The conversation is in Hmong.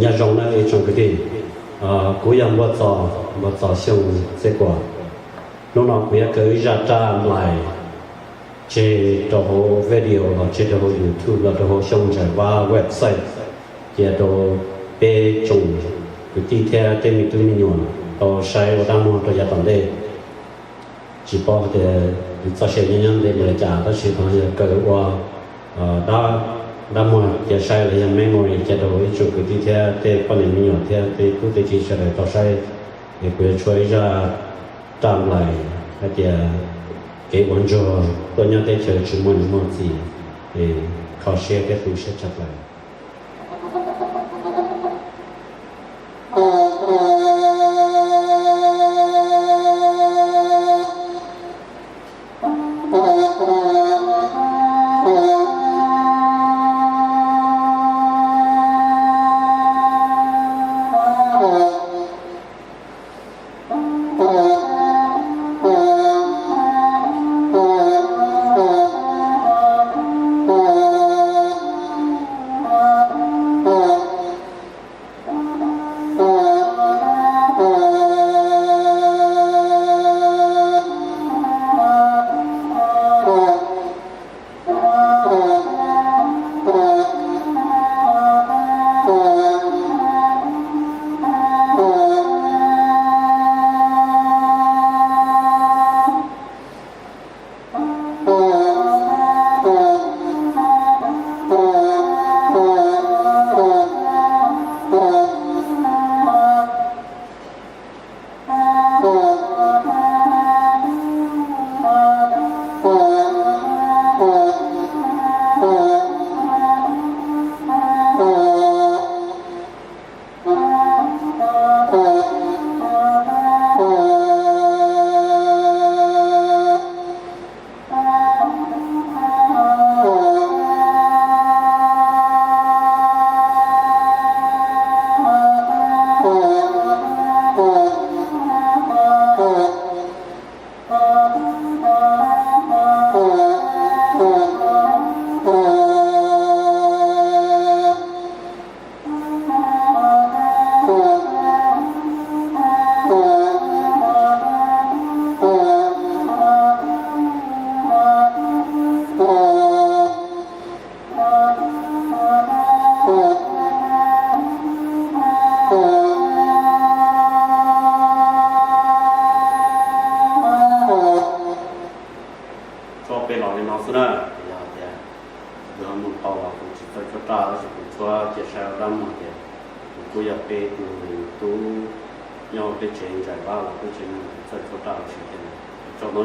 Nyob zoo nawb ib tsoom kwv tij, kuv yog Npuag Txos, Npuag Txos Xyooj Txhiaj Kuam. Hnub no kuv yuav kaw ib zaj raj nplais tseg rau hauv video los tseg rau hauv YouTube los rau hauv Xyooj Ntsaim Vab website, cia rau peb tsoom kwv tij thiab tej me tub me nyuam tau saib ua dab muag rau yav tom ntej. Tsis paub hais tias txoj sia nyob nyob ntev npaum li cas tab sis thov yog kaw ua dab muag cia saib los yog memory cia rau ib tsoom kwv tij thiab tej poj niam me nyuam thiab tej tub tej ki sawv daws tau saib. Es kuv yuav tshuab ib zaj raj nplais hais tias kev ua ntsuag tuaj nyob teb chaws tsis muaj niam muaj txiv, es kho siab thiab tu siab tshaj plaws. Tshuab peb los li no xwb na, yog tias yog mus tau los kuv tsis txawj tshuab raj tab sis kuv tshuab cia saib dab muag tias kuv kuj yog peb tus tub nyob peb tsev Ntsaim Vab los peb tsev neeg txawj tshuab raj los sis tias tso no.